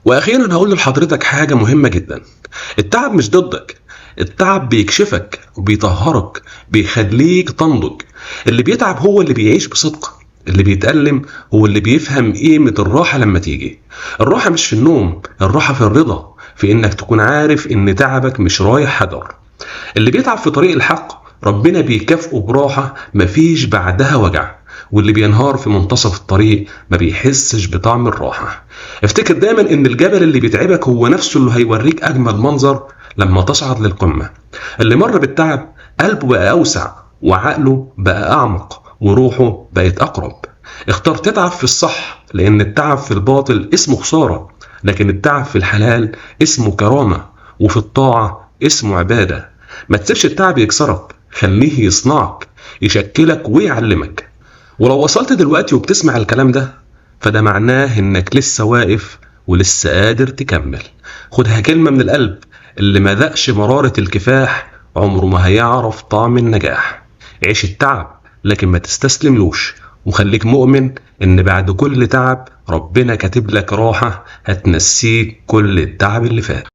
واخيرا هقول لحضرتك حاجة مهمة جدا. التعب مش ضدك، التعب بيكشفك وبيطهرك، بيخليك تنضج. اللي بيتعب هو اللي بيعيش بصدق، اللي بيتألم هو اللي بيفهم قيمة الراحة لما تيجي. الراحة مش في النوم، الراحة في الرضا، في انك تكون عارف ان تعبك مش رايح هدر. اللي بيتعب في طريق الحق ربنا بيكافئه براحة مفيش بعدها وجع، واللي بينهار في منتصف الطريق ما بيحسش بطعم الراحة. افتكر دايما ان الجبل اللي بيتعبك هو نفسه اللي هيوريك اجمل منظر لما تصعد للقمة. اللي مر بالتعب قلبه بقى اوسع، وعقله بقى اعمق، وروحه بقت اقرب. اختار تتعب في الصح، لان التعب في الباطل اسمه خسارة، لكن التعب في الحلال اسمه كرامة، وفي الطاعة اسمه عبادة. ما تسيبش التعب يكسرك، خليه يصنعك، يشكلك ويعلمك. ولو وصلت دلوقتي وبتسمع الكلام ده، فده معناه انك لسه واقف ولسه قادر تكمل. خدها كلمة من القلب، اللي ما ذاقش مرارة الكفاح عمره ما هيعرف طعم النجاح. عيش التعب لكن ما تستسلملوش، وخليك مؤمن ان بعد كل تعب ربنا كاتب لك راحة هتنسيك كل التعب اللي فات.